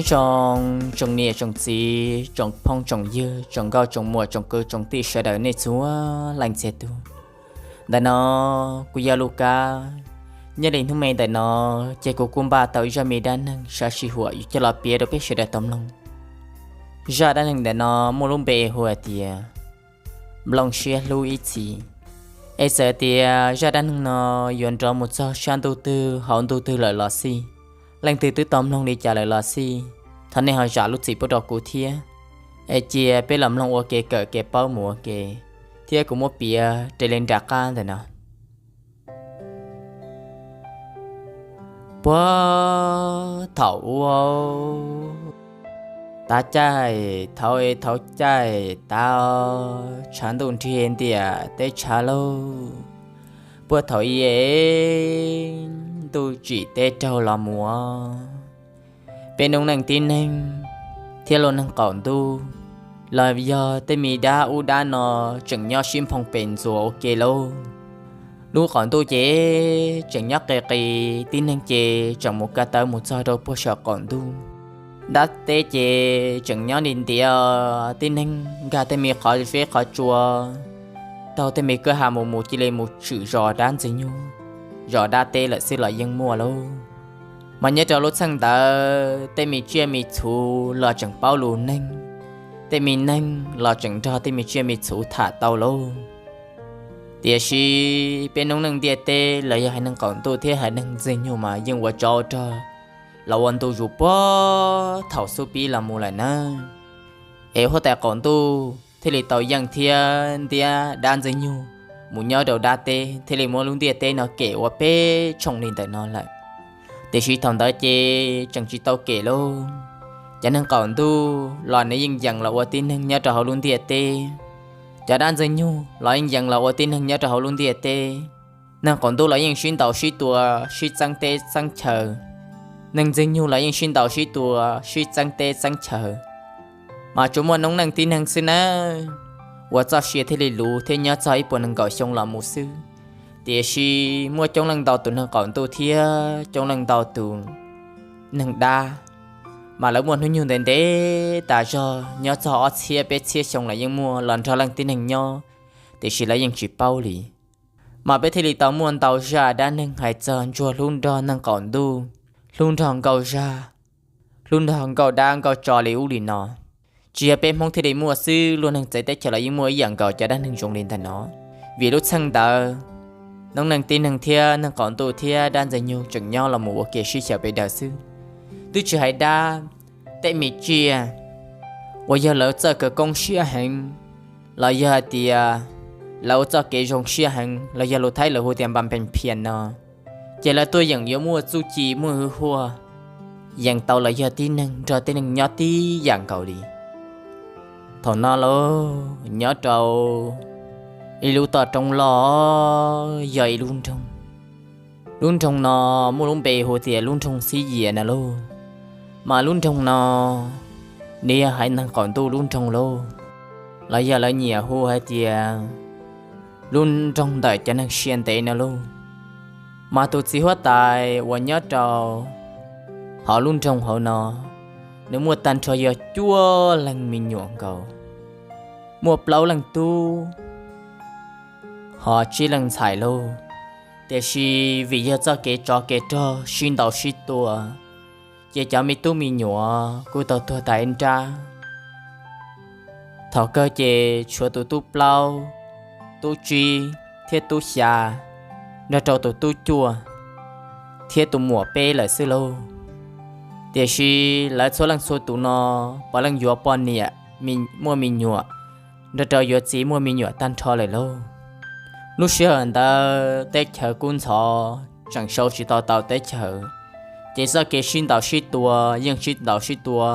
Tsoom, tsoom niam tsoom txiv, tsoom phooj tsoom ywg, tsoom nkauj tsoom muam, tsoom kwv tsoom tij sawv daws nej txhua leej txhia tus. Ntawm no kuv yog Lub Kab. Nyob li hnub me ntawm no, ces kuv kuj npaj tau ib zaj me dab neeg sab sij huam yuav coj los piav rau peb sawv daws tau mloog. Zaj dab neeg ntawm no muaj lub npe hu hais tias Nplooj Siab Hlub Ib Txhis. Es txawm tias zaj dab neeg no yuav nrov mus txog sab ntuj twg hauv ntuj twg lawm los xij, leej twg twb tau mloog li cas lawm los xij, thov nej ho zam lub txim pub rau kuv thiab. Es cia peb los mloog ua ke kawm kev paub mus ua ke, thiab kuv muab piav raws li nram qab ntawm no. Puag thaum ub, tav caij thaud es thaum caij tav, tshav ntuj nrig ntiam teb tshav lauj. Puag thaum ub, ntuj tsim teb raug los mus, peb noob neej tib neeg thiab luag neeg qaum ntuj los yog tej me dab ub dab no tseem nyob sib nphoo pes ntxuas ua ke lauj. Lub qaum ntuj ces tseem nyob qis qis, tib neeg ces tseem mus ko taw mus txog rau puag saum qaum ntuj. Dab teb ces tseem nyob ntiav ntiav, tib neeg nkag tej me qhov zeb qhov tsua, taug tej me kwj ha mus mus cia li mus tshwm zos dab ntxwg nyoog, zos dab teb lawm xwb los yeej muaj lauj. Mas nyob rau lub txheej ntawd tej me tsiaj me txhu los tseem paub lus neeg, tej me neeg los tseem nrog tej me tsiaj me txhu tham tau lauj. Tiam sis peb noob neej ntiaj teb los yog haiv neeg qaum ntuj thiab haiv neeg ntxwg nyoog mas yeej ua tsov rog los ua ntu zus puag thaum xub pib los mus lawm na. Es huab tais qaum ntuj thiaj li tau yeej thiab ntiab dab ntxwg nyoog mus nyob rau dab teb, thiaj li muab lub ntiaj teb no kem ua peb tshooj li ntawm no lawm. Tiam sis thaum ntawd ces tseem tsis tau kem lauj. Cov neeg qaum ntuj los nws yeej yees los ua tib neeg nyob rau hauv lub ntiaj teb. Cov dab ntxwg nyoog los yeej yees los ua tib neeg nyob rau hauv lub ntiaj teb. Neeg qaum ntuj los yeej sib ntaus sib tua, sib txeeb teb txeeb chaw. Neeg ntxwg nyoog los yeej sib ntaus sib tua, sib txeeb teb txeeb chaw. Mas tsuas muaj noob neej tib neeg xwb nawb uas txoj sia thiaj li luv thiab nyob txog ib puas nees nkaum xyoo los mus xwb. Tiam sis muaj coob leej ntau tus neeg qaum ntuj thiab coob leej ntau tus neeg dab, mas lawv muaj hnub nyoog ntev ntev tas zog, nyob txog ob txhiab peb txhiab xyoo los yeej muaj los nrog leej tib neeg nyob, tiam sis lawv yeej tsis paub li. Mas peb thiaj li tau muaj ntau zaj dab neeg hais txog ntsuag hlub nrog neeg qaum ntuj, hlub nrog nkauj zaj, hlub nrog nkauj dab nkauj tso li ub li no. Tsis yog peb Hmoob thiaj li muaj xwb, luag neeg txawv teb chaws los yeej muaj ib yam nkaus cov dab neeg zoo li ntawm no. Vim lub txheej ntawd, noob neej tib neeg thiab neeg qaum ntuj thiab dab ntxwg nyoog tseem nyob los mus ua ke sib xyaw pes daws xwb. Twb tsis hais dab, tej me tsiaj uas yog lawv txoj khawv koob siab heev, los yog hais tias lawv ua txoj kev zoo siab heev los yog lus Thaib lawv hu tias npa phees phias no, ces lawv tuaj yeem yuav muaj txuj ci muaj hwj huaj, yeem tau los yog tib neeg nrog tib neeg nyob tib yam nkaus li. Thaum no lauj, nyob rau ib lub toj roob loj, yog ib lub nroog. Lub nroog no muaj lub npe hu tias lub nroog Xib Yias na lauj. Mas lub nroog no nws yog haiv neeg qaum ntuj lub nroog lauj, los yog lawv nyiam hu hais tias lub nroog ntawm cov neeg sia ntev no lauj. Mas tus txiv huab tais uas nyob rau hauv lub nroog hauv no, nws muaj tag nrho yog cuaj leeg me nyuam nkaus, muaj plaub leeg tub, ho tsib leej ntxhais lauj. Tiam sis vim yog txoj kev tsov kev rog sib ntaus sib tua, ces cov me tub me nyuam kuj tau tuag tas ib nrab. Thaum kawg ces tshuav tus tub plaub, tub tsib thiab tub xya, nrog rau tus tub cuaj thiab tus muam peb lawm xwb lauj. Tiam sis lawv txhua leej txhua tus no puav leej yuav poj niam muaj me nyuam, nrog rau yuav txiv muaj me nyuam tag nrho lawm lauj. Lub sij hawm ntawd teb chaws kub ntxhov, tseem sau tsis tau tau teb chaws, ces txoj kev sib ntaus sib tua yeej sib ntaus sib tua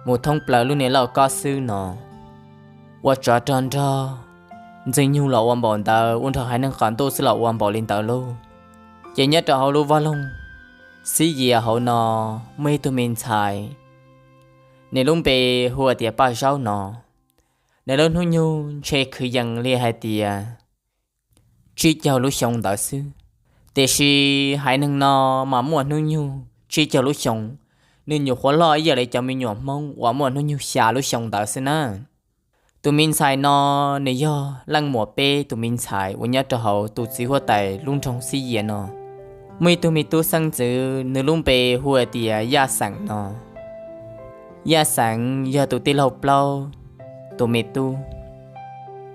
mus thoob plaws lub niam lauj kob xwb no. Ua tsov rog nrog ntxwg nyoog los ua npaum ntawd, ua nrog haiv neeg qaum ntuj xwb los ua npaum li ntawd lauj. Ces nyob rau hauv lub vaj loog Xib Yias hauv no, muaj ib tug me ntxhais, nws lub npe hu tias Paj Zaub no. Nws lub hnub nyoog ntshe kwv yees li hais tias tsib caug lub xyoo ntawd xwb. Tiam sis haiv neeg no mas muaj hnub nyoog tsib caug lub xyoo, nws nyuam qhuav loj ib yam li cov me nyuam Hmoob uas muaj hnub nyoog xya lub xyoo ntawd xwb na. Tus me ntxhais no nws yog leej muam peb tus me ntxhais uas nyob rau hauv tus txiv huab tais lub nroog Xib Yias no. Muaj ib tug me tub xeeb ntxwv, nws lub npe hu hais tias Yaj Xeem no. Yaj Xeem yog tus tij laug plaub tus me tub,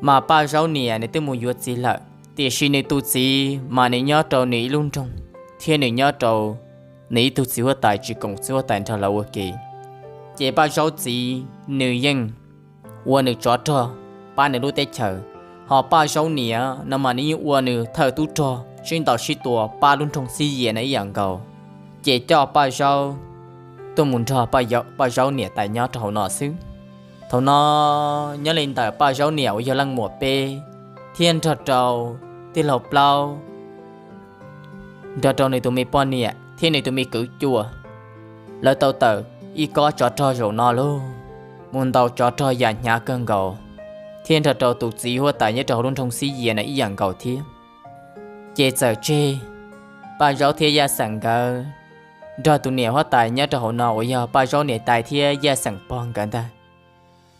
mas Paj Zaub niam nws twb mus yuav txiv lawm, tiam sis nws tus txiv mas nws nyob rau nws ib lub nroog, thiab nws nyob rau nws ib tug txiv huab tais tsis koom txiv huab tais nrog lawv ua ke. Ces Paj Zaub txiv nws yeej ua nws tsov rog pab nws lub teb chaws, ho Paj Zaub niam no mas nws yeej ua nws thawj tub rog sib ntaus sib tua pab lub nroog Xib Yias no ib yam nkaus. Ces coj Paj Zaub tuaj mus nrog Paj Zaub niam tais nyob rau hauv no xwb. Thaum no nyob li ntawm Paj Zaub niam uas yog leej muam peb thiab nrog rau tij laug plaub, nrog rau nws tus me poj niam thiab nws tus me kwv cuaj, lawv tau tawm ib kob tsov rog zaum no lauj, mus ntaus tsov rog yam hnyav kawg nkaus, thiab nrog rau tus txiv huab tais nyob rau hauv lub nroog Xib Yias no ib yam nkaus thiab. Ces txawm tseg Paj Zaub thiab Yaj Xeem nkawd nrog tus niam huab tais nyob rau hauv no uas yog Paj Zaub niam tais thiab Yaj Xeem pog nkawd ntag.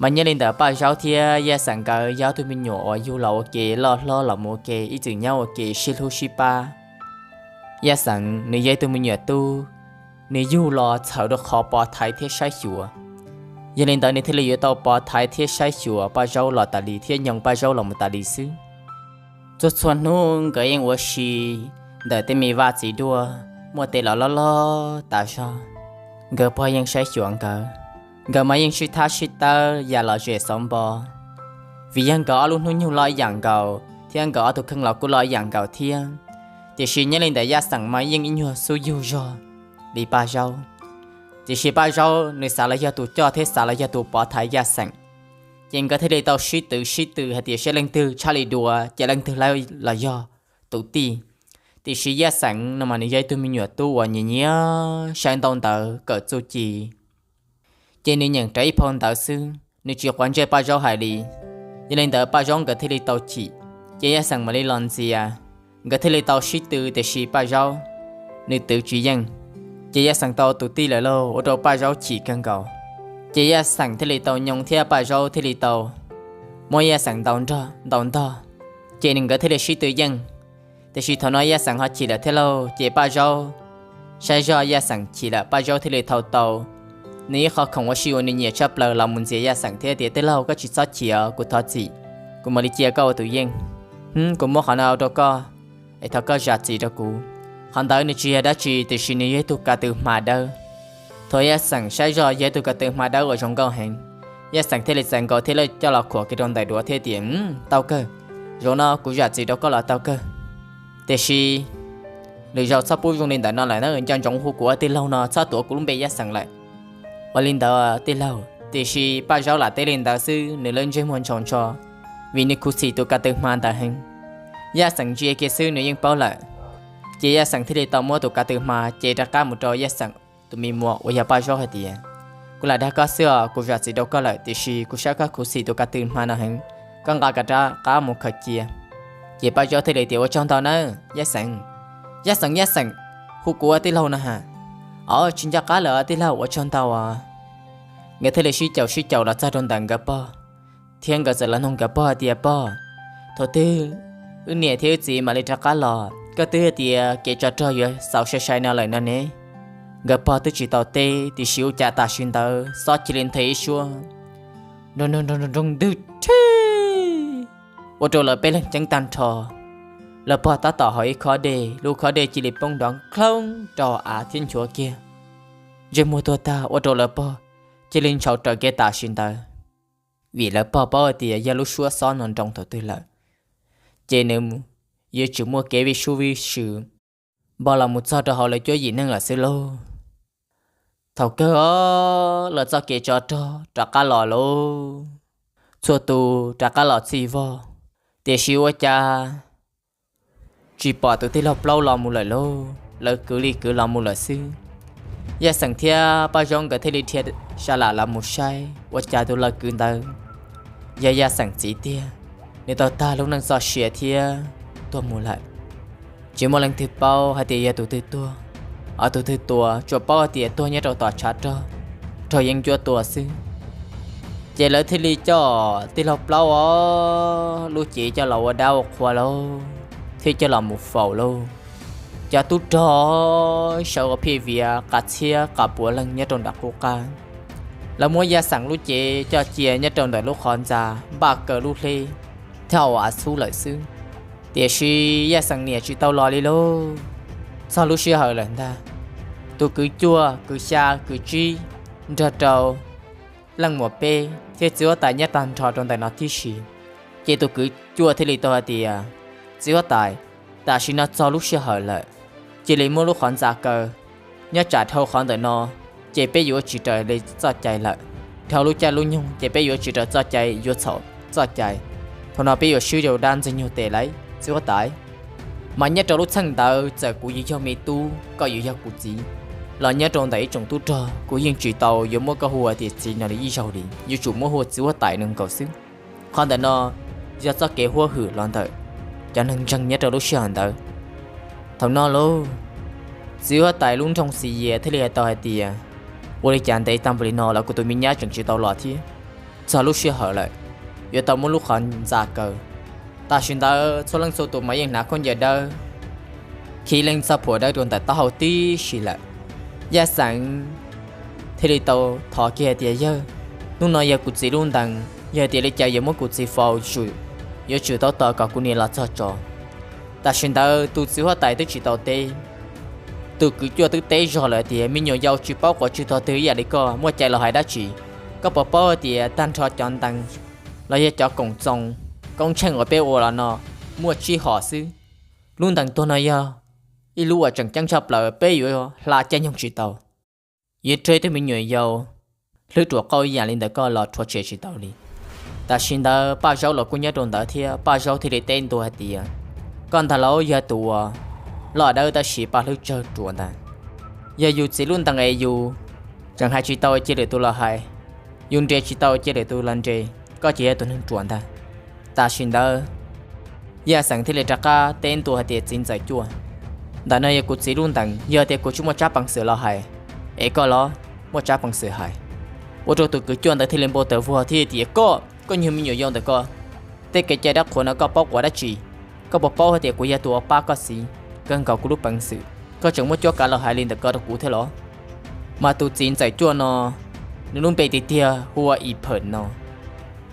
Mas nyob li ntawm Paj Zaub thiab Yaj Xeem nkawd yog ob tug me nyuam uas yug los ua ke, loj hlob los mus ua ke, ib txwm nyob ua ke sib hlub sib pab. Yaj Xeem nws yog ib tug me nyuam tub, nws yug los txhawm rau qhov pov thaiv thiab saib xyuas. Yog li ntawd nws thiaj li yuav tau pov thaiv thiab saib xyuas Paj Zaub los tas li thiab nyoog Paj Zaub los mus tas li xwb. Txhua txhua hnub nkawd yeej ua si ntawm tej me vaj txiv duaj, muaj tej los loj loj tas zog, nkawd pog yeej saib xyuas nkawd. Nkawd mas yeej sib thab sib tawb yam lom zem xauv npo, vim yog nkawd ob lub hnub nyoog loj ib yam nkaus thiab nkawd ob tug kheej los kuj loj ib yam nkaus thiab. Tiam sis nyob li ntawm Yaj Xeem mas yeej ib nyuag xub yug zog li Paj Zaub. Tiam sis Paj Zaub nws xav los yog tus coj thiab xav los yog tus pov thaiv Yaj Xeem. Ces nkawd thiaj li tau sib twv sib tw hais tias saib leej twg tshaj li dua ces leej twg los yog tus tij. Tiam sis Yaj Xeem no mas nws yog ib tug me nyuam tub uas nyiam nyiam saib ntaub ntawv kawm txuj ci, ces nws nyeem rawv ib phau ntawv xwb, nws tsis quav ntsej Paj Zaub hais li. Yog li ntawd Paj Zaub nkawd thiaj li tau chim, ces Yaj Xeem mam li los ntxias. Nkawd thiaj li tau sib tw tiam sis Paj Zaub nws twv tsis yeej. Ces Yaj Xeem tau tus tij lawm lauj, ua rau Paj Zaub chim kawg nkaus. Ces Yaj Xeem thiaj li tau nyoo thiab Paj Zaub thiaj li tau muab Yaj Xeem ntaus nrog ntaus ntog, ces nws nkawd thiaj li sib tw yeej. Tiam sis thaum no Yaj Xeem ho chim lawm thiab lauj, ces Paj Zaub saib zoj Yaj Xeem chim lawm, Paj Zaub thiaj li thau tau nws ib qho khoom ua si uas nws nyiam tshaj plaws los mus ntxias Yaj Xeem thiab tias, Tij laug, koj tsis txhob chim os, kuv thov txim, kuv mam li cia koj ua tus yeej. Hm, kuv muab qhov no rau koj, es thov koj zam txim rau kuv. Qhov ntawd nws tsis yog dab tsi tiam sis nws yog ib tug ka tw hma dawb. Thaum Yaj Xeem saib zoj yog ib tug ka tw hma dawb uas zoo nkauj heev, Yaj Xeem thiaj li txais nkaus thiab coj los khuam kiag rau ntawm duav thiab tias, Tau kawg, zaum no kuv zam txim rau koj los tau kawg. Tiam sis lwm zaus txhob pub zoo li ntawm no lawm na, nco ntsoov hu kuv ua tij laug no, txhob tuav kuv lub npe Yaj Xeem lawm. Ua li ntawd tij laug. Tiam sis Paj Zaub lam teb li ntawd xwb, nws lub ntsej muag ntshaus ntsho, vim nws khuv xim tus ka tw hma ntawd heev. Yaj Xeem ntsia kiag xwb nws yeej paub lawm. Ces Yaj Xeem thiaj li tau muab tus ka tw hma cev rov qab mus rau Yaj Xeem tus me muam uas yog Paj Zaub hais tias, Kuv lam dag koj xwb os, kuv zam txim rau koj lawm tiam sis kuv saib koj khuv xim tus ka tw hma no heev, koj nqa rov qab mus khaws cia. Ces Paj Zaub thiaj li tias, Ua tsaug ntau nawb Yaj Xeem. Yaj Xeem, Yaj Xeem, hu kuv ua tij laug no ha. Os, tsis nco qab lawm tij laug, ua tsaug ntau os. Nkawd thiaj li sib caum sib caum los txog rau ntawm nkawd pog, thiab nkawd txawm los nug nkawd pog tias, Pog, thaum twg wb niam thiab wb txiv mam li rov qab los? Koj twb hais tias kev tsov rog yuav xaus sai sai no lawm no ne. Nkawd pog twb tsis tau teb tiam sis ua cas tam sim ntawd xob cia li nthe ib suab nroo nroo nroo ntwg rhe, ua rau lawv peb leeg ceeb tag nrho. Lawv pog tab tom haus ib khob dej, lub khob dej cia li poob nrov nklhoob rau av thiab nchuav kiag, ntsej muag tuag tag, ua rau lawv pog cia li ntshauv raws kev tam sim ntawd. Vim lawv pog paub hais tias yog lub suab xob no nroo thaum twg lawm, ces nws yuav tsis muaj kev vij sub vij sw npog los mus txog rau hauv lawv cuab yim neej lawm xwb lauj. Thaum kawg os, lawv txoj kev tsov rog rov qab los lauj. Txhua tus rov qab los txhij vog, tiam sis ua cas tsis pom tus tij laug plaub los mus lawm lauj, lawv kwv li kwv los mus lawm xwb. Yaj Xeem thiab Paj Zaub nkawd thiaj li dhia sa lam los mus saib ua cas tus laus kwv ntawd yog Yaj Xeem txiv tiag. Nws tau tag lub neej txoj sia thiab tuag mus lawm, tsis muaj leej twg paub hais tias yog tus twg tuag. Ob tug twg tua tsuas paub hais tias tuag nyob rau tom tshav rog, raug yeeb ncuab tua xwb. Ces lawv thiaj li coj tij laug plaub os lub cev coj los ua dab ua qhua lauj, thiab coj los mus faus lauj. Cov tub rog sawv ua phiaj viav qas txhiab qas puav leej nyob rau nram qub qab. Lawv muab Yaj Xeem lub cev coj cia nyob rau ntawm lub qhov ntxa npaj kaw lub hleb thiab hauv av xub lawm xwb. Tiam sis Yaj Xeem niam tsis tau los li lauj. Txog lub sij hawm lawm ntag, tus kwv cuaj, kwv xya, kwv tsib nrog rau leej muam peb thiab txiv huab tais nyob tag nrho rau ntawm no tib si. Ces tus kwv cuaj thiaj li tau hais tias, txiv huab tais, tam sim no txog lub sij hawm lawm, cia li muab lub qhov ntxa kaw. Nyob tsam dhau qhov ntawm no ces peb yuav tsis raws li txoj cai lawm. Dhau lub caij lub nyoog ces peb yuav tsis raws txoj cai, yuav txhaum txoj cai. Thaum no peb yuav swb rau dab ntxwg nyoog tes lawm txiv huab tais. Mas nyob rau lub txheej ntawd txawm kuv yuav yog me tub, koj yuav yog kuv txiv los nyob rau ntawm ib tsoom tub rog, kuv yeej tsis tau yuav muab koj hu ua tias txiv no li ib zaug li, yuav tsum muab hu ua txiv huab tais no nkaus xwb. Qhov ntawm no yog txoj kev huab hwm los ntawm cov neeg ntseeg nyob rau lub sij hawm ntawd. Thaum no lauj, txiv huab tais lub nroog Xis Yias thiaj li hais tau hais tias, ua li cas ntev tag npaum li no los kuv tus me nyab tseem tsis tau los thiab? Txog lub sij hawm lawm, yuav tau muab lub qhov ntxa kaw. Tam sim ntawd txhua leej txhua tus mas yeej hnav khaub ncaws dawb, khi leej txoj phuam dawb rau ntawm taub hau tib si lawm. Yaj Xeem thiaj li tau thov kiag hais tias, yawg, hnub no yog kuv txiv lub ntees, yog tias li cas yuav muab kuv txiv faus, yuav tsum tab tom kom kuv niam los txog tso. Tam sim ntawd tus txiv huab tais twb tsis tau teb, tus kwv cuaj twb teb zog lawm tias, me nyuam yaus tsis paub quav tswv tog twg ib yam li koj, muaj cai los hais dab tsi? Koj puas paub hais tias tag nrho cov ntees los yog cov koom txoos, koob tsheej uas peb ua los no muaj tsib hom xwb. Lub ntees tuag no yog ib lub uas tseem ceeb tshaj plaws, peb yuav hla caij nyoog tsis tau. Yuav rau ib tug me nyuam yaus hlwb ruam qauj ib yam li ntawm koj los rhuav tshem tsis tau li. Tam sim ntawd Paj Zaub los kuj nyob rau ntawd thiab, Paj Zaub thiaj li teb ntua hais tias, koj ntag lauj, yog tus uas loj dawb tab sis Paj Hlwb tsawg ruam ntag. Yog yus txiv lub ntees es yus tseem hais tsis tau cia lwm tus los hais, yus nres tsis tau cia lwm tus los nres, koj ces yog tus neeg ruam ntag. Tam sim ntawd Yaj Xeem thiaj li rov qab teb ntua hais tias, txiv ntxawm cuaj, ntawm no yog kuv txiv lub ntees, yog tias kuv tsis muaj tsab peev xwm los hais, es koj los muaj tsab peev xwm hais. Ua rau tus kwv cuaj ntawd thiaj li npau taws vog thiab tias, koj, koj nyuag me nyuam yaus ntawm koj, tej kev cai dab qhuas no koj paub quav dab tsi? Koj puas paub hais tias kuv yog tus uas pab koj txiv kawg nkaus kuv lub peev xwm, koj tseem muab cuab kav los hais li ntawm koj rau kuv thiab los? Mas tus txiv ntxawm cuaj no, nws lub npe tiag tiag hu ua Ib Pham no.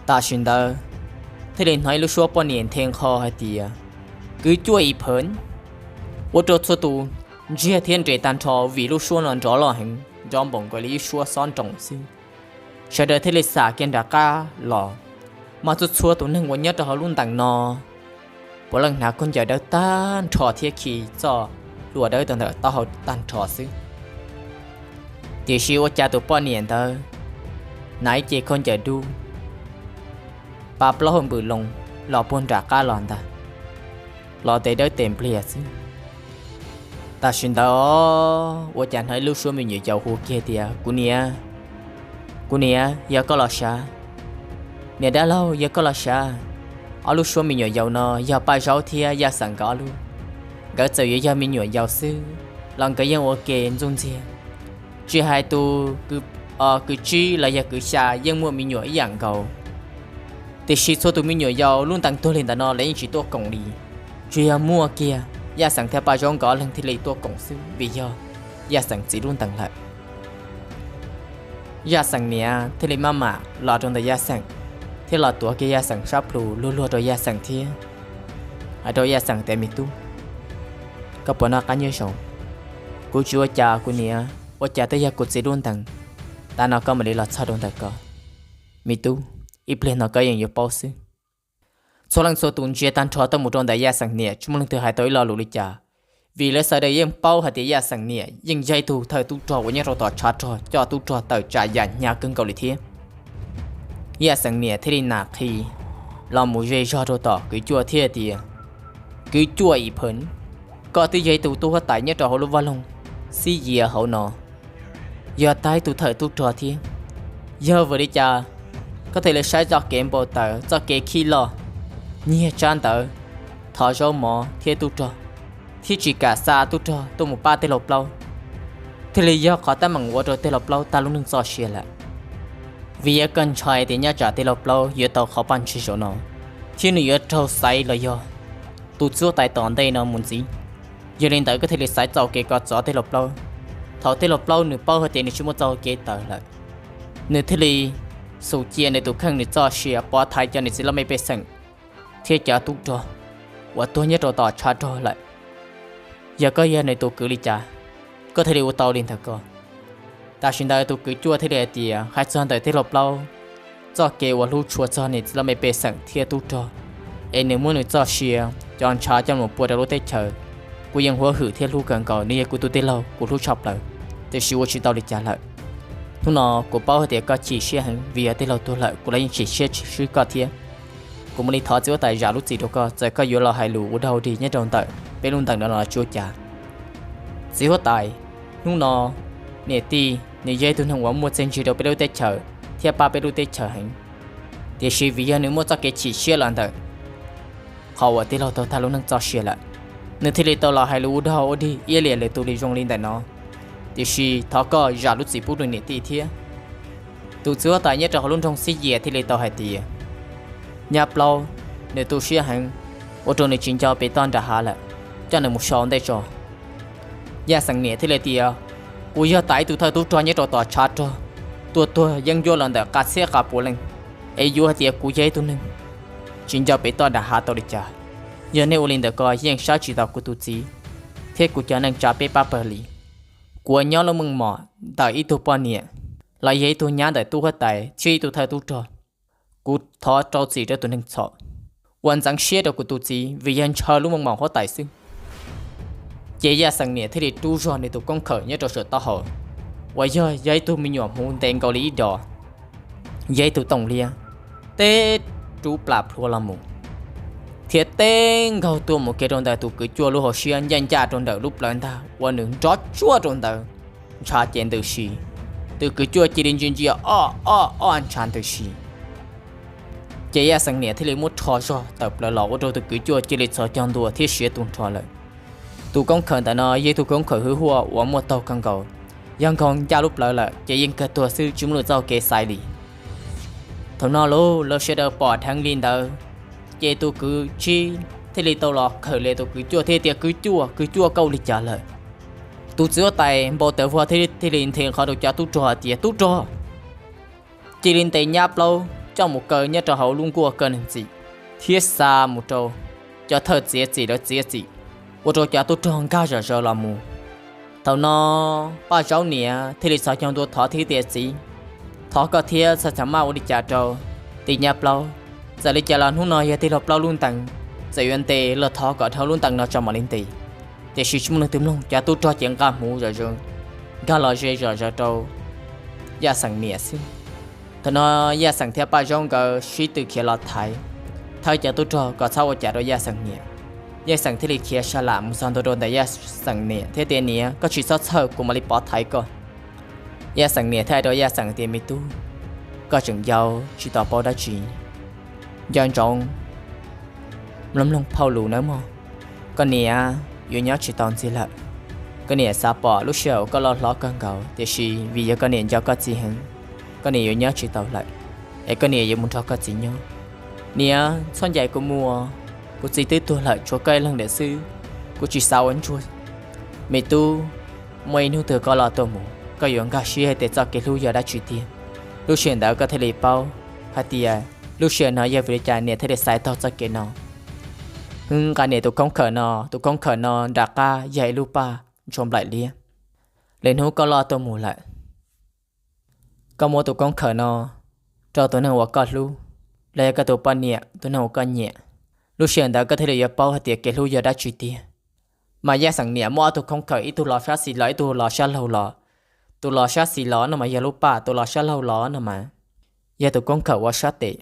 Tam sim ntawd thiaj li hnov ib lub suab poj niam nthe nqho hais tias, kwv cuaj Ib Pham. Ua rau txhua tus ntsiag thiab nres tag nrho vim lub suab no nrov loj heev, nrov npaum nkaus li ib suab xob nroos xwb. Sawv daws thiaj li xam kiag nram qab los, mas txhua txhua tus neeg uas nyob rau hauv lub ntees no puav leej hnav khaub ncaws dawb tag nrho thiab khi txoj hlua dawb rau ntawm taub hau tag nrho xwb. Tiam sis ua cas tus poj niam ntawd hnav ib ce khaub ncaws dub, pa plaub hau npws loo los puag nram qab los ntag, los tes dawb tes npliag xwb. Tam sim ntawd ua cas hnov ib lub suab me nyuam yaus hu kiag tias, kuv niam, kuv niam, yog koj los sav? Niam dab laug, yog koj los sav? Ob lub suab me nyuam yaus no yog Paj Zaub thiab Yaj Xeem nkawd ob lub. Nkawd txawm yuav yog me nyuam yaus xwb los nkawd yeej ua ke ntxuj ntxiag. Tsis hais tus kwv tsib los yog kwv xya yeej muaj me nyuam ib yam nkaus. Tiam sis txhua tus me nyuam yaus lub ntees tuag li ntawm no lawv yeej tsis tuaj koom li. Tsuas yog muaj kiag Yaj Xeem thiab Paj Zaub nkawd ob leeg thiaj li tuaj koom xwb vim yog Yaj Xeem txiv lub ntees lawm. Yaj Xeem niam thiaj li maj mam los rau ntawm Yaj Xeem, thiab los tuav kiag Yaj Xeem sab plhu luag luag rau Yaj Xeem thiab hais rau Yaj Xeem tias, me tub, koj puas noj qab nyob zoo? Kuv tsis ua cas kuv niam, ua cas twb yog kuv txiv lub ntees, tas no koj mam li los txog rau ntawm ko. Me tub, ib pliag no koj yeej yuav paub xwb. Txhua leej txhua tus ntsia tag nrho tuaj mus rau ntawm Yaj Xeem niam tsis muaj leej twg hais tau ib lo lus li cas, vim lawv sawv daws yeej paub hais tias Yaj Xeem niam yeej yog ib tug thawj tub rog uas nyob rau tom tshav rog coj tub rog tawm tsam yam hnyav kawg nkaus li thiab. Yaj Xeem niam thiaj li nam qhi los mus ze zog rau tom kwv cuaj thiab tias, kwv cuaj Ib Pham, koj twb yog ib tug tub huab tais nyob rau hauv lub vaj loog Xib Yias hauv no, yog tag ib tug thawj tub rog thiab. Yog vim li cas koj thiaj li saib txoj kev npau taws, txoj kev khib loj, nyiag tsab ntawv, thov zaub mov thiab tub rog, thiab tsis kam xa tub rog tuaj mus pab tij laug plaub? thiaj li yog qhov teeb meem ua rau tij laug Plaub tag lub neej txoj sia lawm. Vim yog koj ntshai tias nyob tsam tij laug Plaub yuav tau qhov paj ntsig zaum no, thiab nws yuav raug xaiv los yog tus txiv huab tais tom ntej no mus ntxiv. Yog li ntawd koj thiaj li xaiv txoj kev kom txov tij laug Plaub. Thaum tij laug Plaub nws paub hais tias nws tsis muaj txoj kev tawm lawm, nws thiaj li xum cia nws tus kheej nws txoj sia pov thaiv cov niam txiv laj mej pej xeem thiab cov tub rog uas tuag nyob rau tom tshav rog lawm. Yog koj yog nws tus kwv li cas, koj thiaj li ua tau li ntawd ko. Tam sim ntawd tus kwv cuaj thiaj li hais tias hais txog ntawm tij laug Plaub txoj kev uas hlub tshua txog niam txiv laj mej pej xeem thiab tub rog, es nws muab nws txoj sia, cov ntshav coj mus pua rau lub teb chaws, kuv yeej huab hwm thiab hlub kawg nkaus, nws yog kuv tus tij laug kuv hlub tshaj plaws. Tiam sis ua tsis tau li cas lawm. Hnub no kuv paub hais tias koj chim siab heev vim yog tij laug tuag lawm, kuv los yeej chim siab swb koj thiab. Kuv mam li thov txiv huab tais zam lub txim rau koj, txawm koj yuav los hais lus ua dog ua dig nyob rau ntawm peb lub ntees no los tsis ua cas. Txiv huab tais, hnub no niam tij nws yog ib tug neeg uas muaj txiaj ntsig rau peb lub teb chaws thiab pab peb lub teb chaws heev, tiam sis vim yog nws muaj txoj kev chim siab los ntawm qhov uas tij laug tau tag lub neej txoj sia lawm, nws thiaj li tau los hais lus ua dog ua dig iab liam lwm tus li zoo li ntawm no. Tiam sis thov koj zam lub txim pub rau niam tij thiab. Tus txiv huab tais nyob rau hauv lub nroog Xib Yias thiaj li tau hais tias, Nyab Plaub, nws tu siab heev, ua rau nws tsis nco pem toj nram hav lawm, coj nws mus so ua ntej tso. Yaj Xeem niam thiaj li tias, Kuv yog tas ib tug thawj tub rog nyob rau tom tshav rog, tuaj tuag yeeb ncuab los ntawm qab txhiab qab puav leej, es yuav hais tias kuv yog ib tug neeg tsis nco pem toj nram hav tau li cas? Yog nej ua li ntawd ko yeej saib tsis taus kuv tus txiv thiab kuv cov neej tsa peb pab pawg li. Kuv nyob lub meej mom ntawm ib tug poj niam los yog ib tug nyab ntawm tub huab tais thiab ib tug thawj tub rog. Kuv thov rau txim rau tus neeg txhaum uas ntxeev siab rau kuv tus txiv vim yog ntshaw lub meej mom huab tais xwb. Ces Yaj Xeem niam thiaj li rub zog nws tus koob khawm nyob rau saum taub hau, uas yog, yog ib tug me nyuam hmuv ntev nkaus li ib dos, yog ib tug tooj liab, teb rub plam plhuav los mus, thiab teb nkaug tuaj mus kiag rau ntawm tus kwv cuaj lub hauv siab ncaj ncaj rau ntawm lub plawv ntag uas nws nrov tsuaj rau ntawd, ntshav ces ntws si. Tus kwv cuaj cia li ntsia ntsia ob ob ob ntshav ntws si. Ces Yaj Xeem niam thiaj li muab rho zog tawm plaws los ua rau tus kwv cuaj cia li txhos caug ntua thiab siav tu nrho lawm. Tus koob khawm ntawm no yog tus koob khawm hwj huaj uas muaj taug kawg nkaus, yog nkaug ncaj lub plawv lawm ces yeej kawg tuag xwb tsis muaj lwm txoj kev xaiv li. Thaum no lawv sawv daws pom dheev li ntawd, ces tus kwv tsib thiaj li tau los khawm li tus kwv cuaj thiab tias, Kwv cuaj, kwv cuaj, koj ua li cas lawm? Tus txiv huab tais npau taws vog thiaj li nthe qhov rau cov tub rog hais tias, Tub rog, cia li ntes nyab plaub coj mus kaw nyob rau hauv lub nkuaj kaw neeg txim, thiab xa mus rau cov thawj txiav txim lawv txiav txim, ua rau cov tub rog nkag zom zaws los mus. Thaum no Paj Zaub niam thiaj li txhos caug ntua thov thiab tias, Txiv, thov koj thiab txhob txham maj ua li cas rau tus nyab plaub. Txawm li cas los hnub no yog tij laug plaub lub ntees, txawm yuav ntes los thov kom dhau lub ntees no tso mam li ntes. Tiam sis tsis muaj leej twg mloog, cov tub rog ces nqa hmuv zom zaws, nkag los ze zom zaws rau Yaj Xeem niam xwb. Thaum no Yaj Xeem thiab Paj Zaub nkawd sib tw khiav los thaiv, thawb cov tub rog kom txhob ua cas rau Yaj Xeem niam. Yaj Xeem thiaj li khiav sa lam mus txog ntua rau ntawm Yaj Xeem niam thiab tias, Niam, koj tsis txhob txhawj, kuv mam li pov thaiv koj. Yaj Xeem niam thiaj hais rau Yaj Xeem tias, Me tub, koj tseem yau tsis tau paub dab tsi, nco ntsoov mloog mloog phauj lus nawb mog. Koj niam yuav nyob tsis tau ntxiv lawm. Koj niam xav pom lub sij hawm uas koj loj hlob kawg nkaus, tiam sis vim yog koj niam nco koj txiv heev, koj niam yuav nyob tsis tau lawm, es koj niam yuav mus nrog koj txiv nyob. Niam, txhob ncaim kuv mus, kuv txiv twb tuag lawm tshuav koj ib leeg lawm xwb, kuv tsis xav ua ntsuag. Me tub, muaj ib hnub twg koj loj tuaj mus koj yuav nkag siab hais tias txoj kev hlub yog dab tsi tiag. Lub sij hawm ntawd koj thiaj li paub hais tias lub sij hawm no yog vim li cas niam thiaj li xaiv taug txoj kev no. Hwb, nqa niam tus koob khawm no, tus koob khawm no nram qab yog ib lub paj ntshua nplaim liab. Lwm hnub koj loj tuaj mus lawm, koj muab tus koob khawm no rau tus neeg uas koj hlub, los yog koj tus poj niam, tus neeg uas koj nyiam. Lub sij hawm ntawd koj thiaj li yuav paub hais tias kev hlub yog dab tsi tiag. Mas Yaj Xeem niam muaj ob tug koob khawm, ib tug los sab xis los, ib tug los sab laug los. Tus los sab xis los no mas yog lub paj, tus los sab laug los no mas yog tus koob khawm uas sab tes.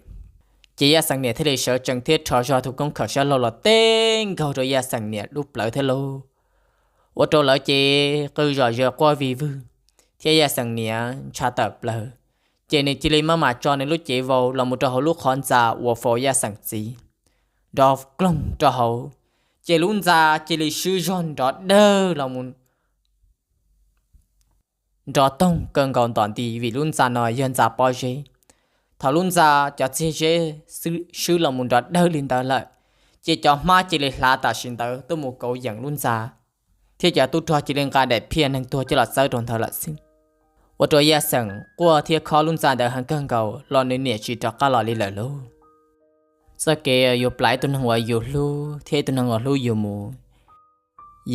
Ces Yaj Xeem niam thiaj li sawv tsees thiab rho zog tus koob khawm sab laug los teb nkaug rau Yaj Xeem niam lub plawv thiab lauj. Ua rau lawv ces qw zom zaws quaj vig vwg, thiab Yaj Xeem niam ntshav tawm plaws. Ces nws cia li maj mam tso nws lub cev vau los mus rau hauv lub qhov ntxa uas faus Yaj Xeem txiv, nrov kloog rau hauv, ces lub ntxa cia li swb zog nrov dawg los mus. nrov toog kawg nkaus ntom nti vim lub ntxa no yog ntxa pob zeb. Thaum lub ntxa cov txiag zeb swb los mus nrov dawg li ntawd lawm, ces cov hmab cia li hlav tam sim ntawd tuaj mus kauv yeem lub ntxa, thiab cov tub rog cia li nqa daim phiaj neeg tuag coj los txawb rau ntawd lawm xwb. Ua rau Yaj Xeem quaj thiab khob lub ntxa ntawd heev kawg nkaus los nws niam tsis rov qab los li lawm lauj. Txoj kev yuav plam ib tug neeg uas yus hlub thiab ib tug neeg uas hlub yus mus,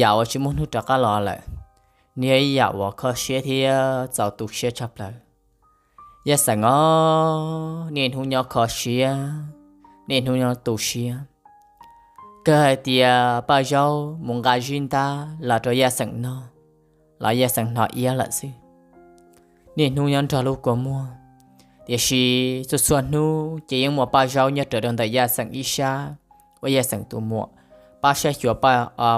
yam uas tsis muaj hnub rov qab los lawm, nws yog ib yam uas kho siab thiab txaus tu siab tshaj plaws. Yaj Xeem os, niaj hnub nyob kho siab, niaj hnub nyob tu siab. Kawg hais tias Paj Zaub mus nqa zib ntab los rau Yaj Xeem noj, los Yaj Xeem hnov iab lawm xwb. Niaj hnub nyob nrog lub kua muag, tiam sis txhua txhua hnub ces yeej muaj Paj Zaub nyob rawv rau ntawm Yaj Xeem ib sab, ua Yaj Xeem tus muam, pab saib xyuas,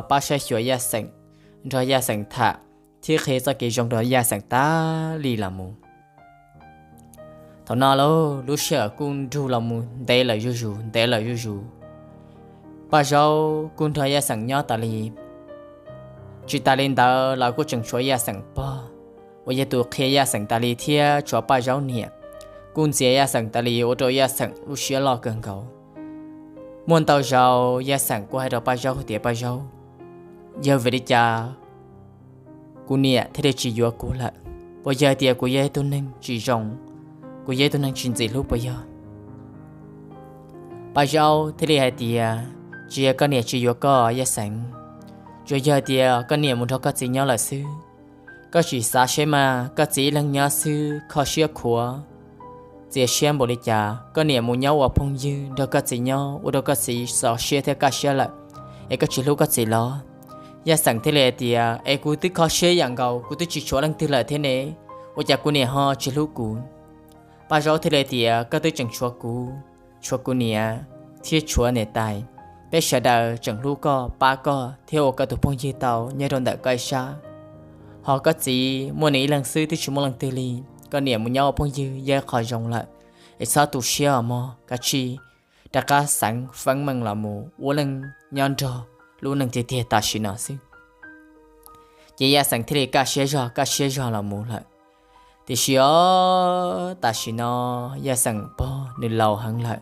pab saib xyuas Yaj Xeem, nrog Yaj Xeem tham, thiab qhia txoj kev zoo rau Yaj Xeem tas li los mus. Thaum no lauj, lub sij hawm kuj nrug los mus ntev lawm zuj zus, ntev lawm zuj zus. Paj Zaub kuj nrog Yaj Xeem nyob tas li. Tsis tas li ntawd los kuj tseem tshuav Yaj Xeem pog uas yog tus qhia Yaj Xeem tas li thiab tshuav Paj Zaub niam kuj ntxias Yaj Xeem tas li, ua rau Yaj Xeem lub siab loj kawg nkaus. Muaj ntau zaus Yaj Xeem kuj hais rau Paj Zaub tias, Paj Zaub, yog vim li cas kuv niam thiaj li tsis yuav kuv lawm? Puas yog tias kuv yog ib tug neeg tsis zoo, kuv yog ib tug neeg tsis ntxim hlub puas yog? Paj Zaub thiaj li hais tias, Tsis yog koj niam tsis yuav koj Yaj Xeem, tsuas yog tias koj niam mus nrog koj txiv nyob lawm xwb. Koj tsis xav seb mas koj txiv ib leeg nyob xwb kho siab khuav, txias siab npaum li cas, koj niam mus nyob ua phooj ywg nrog koj txiv nyob ua rau koj txiv txaus siab thiab kaj siab lawm, es koj tsis hlub koj txiv los? Yaj Xeem thiaj li hais tias, Es kuv twb kho siab yam nkaus, kuv twb tsis tshuav leej twg lawm thiab ne, ua cas kuv niam ho tsis hlub kuv? Paj Zaub thiaj li tias, Koj twb tseem tshuav kuv, tshuav kuv niam, thiab tshuav niam tais. Peb sawv daws tseem hlub koj, pab koj thiab ua koj tus phooj ywg tau nyob rau ntawm koj ib sab. Ho koj txiv muaj nws ib leeg xwb twb tsis muaj leej twg li. Koj niam mus nyob ua phooj ywg yog ib qho zoo lawm, es txhob tu siab os mog, kav tsij rov qab xeev feeb meej los mus ua neej nyob nrog lub neej tiag tiag tam sim no xwb. Ces Yaj Xeem thiaj li kaj siab zog kaj siab zog los mus lawm. Tiam sis os, tam sim no Yaj Xeem pog nws laus heev lawm,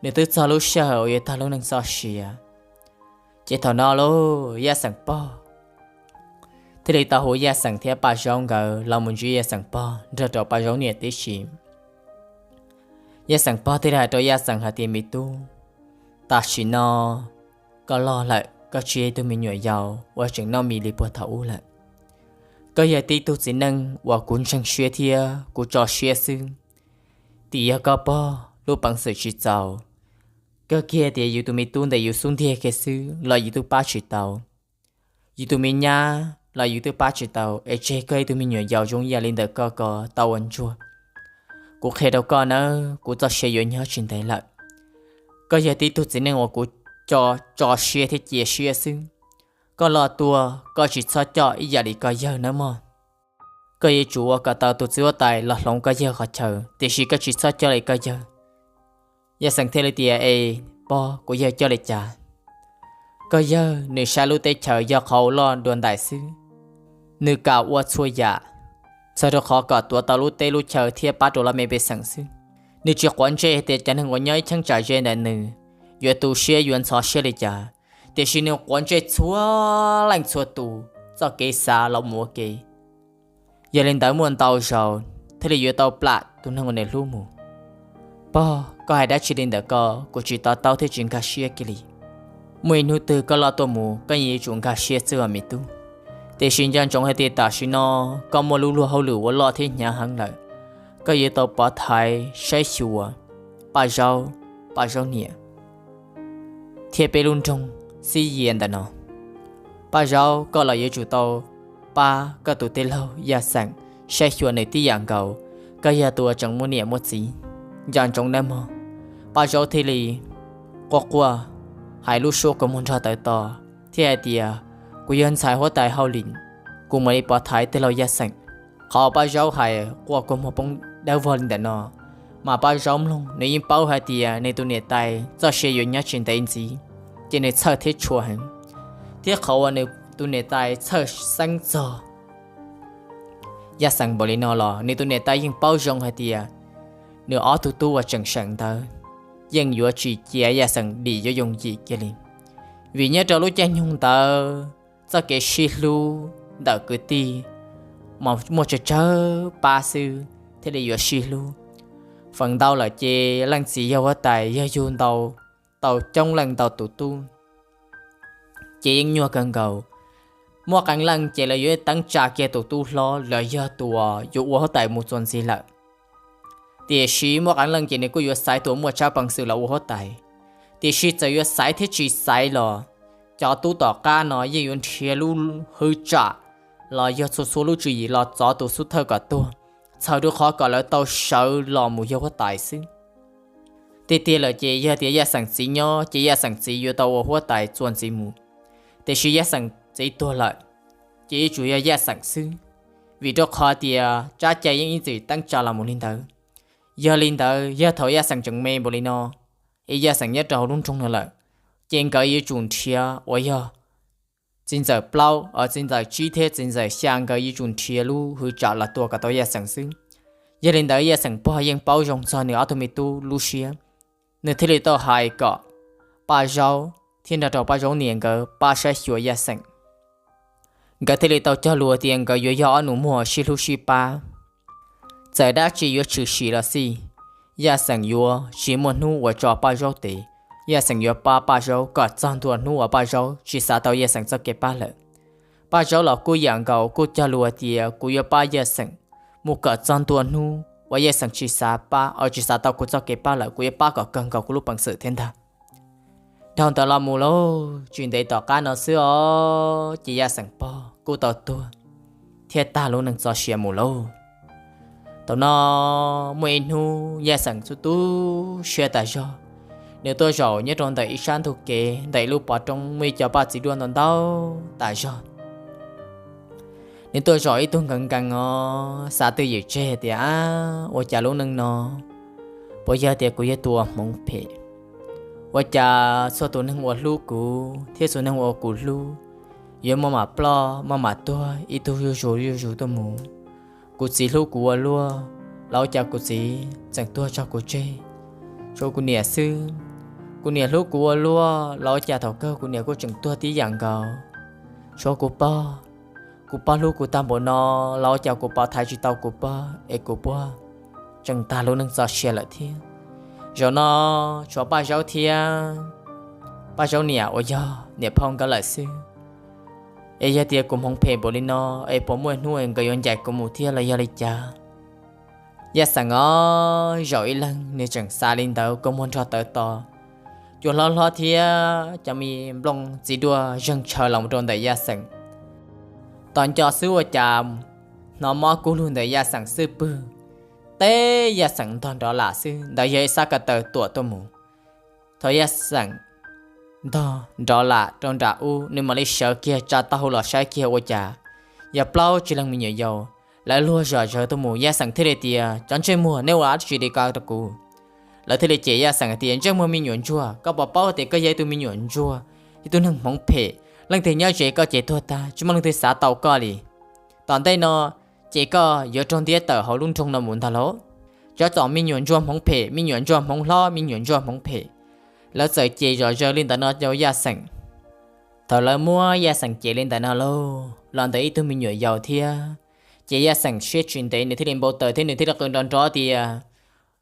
nws twb txog lub sij hawm uas yuav tag lub neej txoj sia. Ces thaum no lauj, Yaj Xeem pog thiaj li tau hu Yaj Xeem thiab Paj Zaub nkawd los mus ntsib Yaj Xeem pog nrog rau Paj Zaub niam tib si. Yaj Xeem pog thiaj li hais rau Yaj Xeem hais tias, Me tub, tam sim no koj loj lawm, koj tsis yog ib tug me nyuam yaus uas tseem noj mis li puag thaum ub lawm. Koj yog tib tug txiv neej uas kuv ntseeg siab thiab kuv tso siab xwb. Tim yog koj pog lub peev xwm tsis txaus, kawg kiag tias yus tus me tub ntawm yus xub ntiag kiag xwb los yus twb pab tsis tau. Yus tus me nyab los yus twb pab tsis tau, es tseg koj ib tug me nyuam yaus zoo yam li ntawm koj ko tau ua ntsuag. Kuv qhia rau koj nawb, kuv txoj sia yuav nyob tsis ntev lawm. Koj yog tib tug txiv neej uas kuv tso siab thiab cia siab xwb. Koj loj tuaj koj tsis txhob coj ib yam li koj yawg nawb mog. Koj yuav tsum ua kom tau tus txiv huab tais los hloov koj yawg qhov chaw, tiam sis koj tsis txhob coj li koj yawg. Yaj Xeem thiaj li tias, Es pog, kuv yawg coj li cas? Koj yawg nws saib lub teb chaws yog qhov uas loj dua ntais xwb. Nws kam ua txhua yam, txawm rau qhov kom tuav tau lub teb lub chaw thiab pab rau lawv me pej xeem xwb. Nws tsis quav ntsej hais tias cov neeg uas nyob ib cheeb tsam ze ntawm nws yuav tu siab yuav ntxhov siab li cas, tiam sis nws quav ntsej txhua leej txhua tus txoj kev xav los mus ua ke. Yog li ntawd muaj ntau zaus thiaj li yuav tau plam tus neeg uas nws hlub mus. Pog, koj hais dab tsi li ntawm ko, kuv tsis to taub thiab tsis nkag siab kiag li. Muaj ib hnub twg koj loj tuaj mus koj yeej yuav tsum nkag siab xwb os me tub. Tiam sis nco ntsoov hais tias tam sim no koj muaj lub luag hauj lwm uas loj thiab hnyav heev lawm, koj yuav tau pov thaiv saib xyuas Paj Zaub, Paj Zaub niam thiab peb lub nroog Xib Yias ntawm no. Paj Zaub, koj los yuav tsum tau pab koj tus tij laug Yaj Xeem saib xyuas nws tib yam nkaus, koj yog tus uas tseem muaj niam muaj txiv, nco ntsoov nawb mog. Paj Zaub thiaj li quaj quaj hais lub suab kua muag nrog tawv to thiab hais tias, Kuv yog ntxhais huab tais Hauj Lim, kuv mam li pov thaiv tij laug Yaj Xeem. Qhov Paj Zaub hais quaj kua muag poob dawb vog li ntawm no, mas Paj Zaub mloog nws yeej paub hais tias nws tus niam tais txoj sia yuav nyob tsis ntev ntxiv, ces nws txhawj thiab tshua heev. Thiab qhov uas nws tus niam tais txhawj xeeb txog Yaj Xeem npaum li no los nws tus niam tais yeej paub zoo hais tias nws ob tug tub uas tseem seem ntawd yeej yuav tsis cia Yaj Xeem dim yuav yooj yim kiag li. Vim nyob rau lub caij nyoog ntawd txoj kev sib hlub ntawm kwv tij mas muaj tsawg tsawg pab xwb thiaj li yuav sib hlub. Feem ntau lawm ces leej txiv yog huab tais yog yug ntau, tau coob leej ntau tus tub ces yeej nyuaj kawg nkaus. Muaj qee leej ces lawv yuav teeb tsa kiag tus tub hlob los yog tus yuav ua huab tais mus txuas ntxiv lawm. Tiam sis muaj qee leej ces nws kuj yuav xaiv tus muaj tsab peev xwm los ua huab tais. Tiam sis txawm yuav xaiv thiab tsis xaiv los cov tub tom qab no yeej yuav nrhiav lub hwv tsam los yog txhua txhua lub tswv yim los txov tus xub thawj kom tuag, txhawm rau qhov kom lawv tau sawv los mus yog huab tais xwb. Tiag tiag lawm ces yog tias Yaj Xeem txiv nyob ces Yaj Xeem txiv yuav tau ua huab tais txuas ntxiv mus. Tiam sis Yaj Xeem txiv tuag lawm ces yuav tsum yog Yaj Xeem xwb, vim rau qhov tias tsab cai yeej ib txwm teeb tsa los mus li ntawd. Yog li ntawd yog thaum Yaj Xeem tseem me npaum li no es Yaj Xeem nyob rau hauv lub nroog no lawm, ces nkawd yuav tsum nrhiav uas yog txiv ntxawm plaub, txiv ntxawm tsib thiab txiv ntxawm xya nkawd yuav tsum nrhiav lub hwv tsam los tua kom tau Yaj Xeem xwb. Yog li ntawd Yaj Xeem pog yeej paub zoo txog nws ob tug me tub lub siab, nws thiaj li tau hais kom Paj Zaub thiab nrog rau Paj Zaub niam nkawd pab saib xyuas Yaj Xeem. Nkawd thiaj li tau cog lus tias nkawd yuav yog ob nus muag sib hlub sib pab. Txawm dab tsi yuav tshwm sim los xij, Yaj Xeem yuav tsis muaj hnub uas tso Paj Zaub tes. Yaj Xeem yuav pab Paj Zaub kom txog ntua hnub uas Paj Zaub tsis xav tau Yaj Xeem txoj kev pab lawm. Paj Zaub los kuj yam nkaus kuj cog lus tias kuv yuav pab Yaj Xeem mus kom txog ntua hnub uas Yaj Xeem tsis xav pab, tsis xav tau kuv txoj kev pab lawm, kuv yuav pab kom kawg nkaus kuv lub peev xwm thiab ntag. Dhau ntawd los mus lauj, tsis ntev tom qab no xwb os ces Yaj Xeem pog kuj tau tuag thiab tag lub neej txoj sia mus lauj. Thaum no muaj ib hnub Yaj Xeem tu tu siab tas zog, nws tuaj zaum nyob rau ntawm ib sab ntug kev ntawm ib lub pov roob muaj ib co paj txiv duaj ntau ntau tas zog. Nws tuaj zaum ib tug nkees nkees os, xav twj ywm tseg tias, ab, ua cas lub neej no puas yog tias kuv yog tus uas hmoov phem? Ua cas txhua tus neeg uas hlub kuv thiab txhua neeg uas kuv hlub yuav maj mam ploj maj mam tuag ib tug zuj zus zuj zus tuaj mus? Kuv txiv hlub kuv ua luaj los ua cas kuv txiv tseem tuag tso kuv tseg? Tshuav kuv niam xwb, kuv niam hlub kuv ua luaj los ua cas thaum kawg kuv niam kuj tseem tuag tib yam nkaus? Tshuav kuv pog, kuv pog hlub kuv tag npaum no los ua cas kuv pog thaiv tsis tau kuv pog es kuv pog tseem tag lub neej txoj sia lawm thiab? Zaum no tshuav Paj Zaub thiab Paj Zaub niam uas yog niam phauj nkawd lawm xwb. Es yog tias kuv hmoov phem npaum li no es puas muaj hnub es nkawd yuav ncaim kuv mus thiab los yog li cas? Yaj Xeem os, zaum ib leeg nws tseem xav li ntawd kua muag nrog tawv to, cua hlob hlob thiab cov me nplooj txiv duaj zeeg tshaw los rau ntawm Yaj Xeem. Tos nco xwb ua cas hnov mob kub lug ntawm Yaj Xeem xwb pwg, teb Yaj Xeem ntog nrov lam xwb, ntawd yog ib sab ko taw tuam tuaj mus. Thaum Yaj Xeem ntog nrov lam rau nram ub, nws mam li sawv kiag tsa taub hau los saib kiag ua cas yog plaub tsib leeg me nyuam yaus, lawv luag zom zaws tuaj mus. Yaj Xeem thiaj li tias, cov ntsej muag, nej ua dab tsi li ko rau kuv? Lawv thiaj li cem Yaj Xeem hais tias, ntsej muag me nyuam ntsuag, koj puas paub tias koj yog ib tug me nyuam ntsuag, ib tug neeg hmoov phem, leej twg nyob ze koj ces tuag tag, tsis muaj leej twg xav tau koj li. Tom ntej no ces koj yuav raug ntiab tawm hauv lub nroog no mus ntag lauj. Cov txom me nyuam ntsuag hmoov phem, me nyuam ntsuag hmoov hlob, me nyuam ntsuag hmoov phem. Lawv txawm cem zom zaws li ntawd no rau Yaj Xeem. Thaum lawv muab Yaj Xeem cem li ntawd no lauj, los ntawm ib tug me nyuam yaus thiab, ces Yaj Xeem siab tsis ntev nws thiaj li npau taws thiab nws thiaj li qw nrov nrov tias,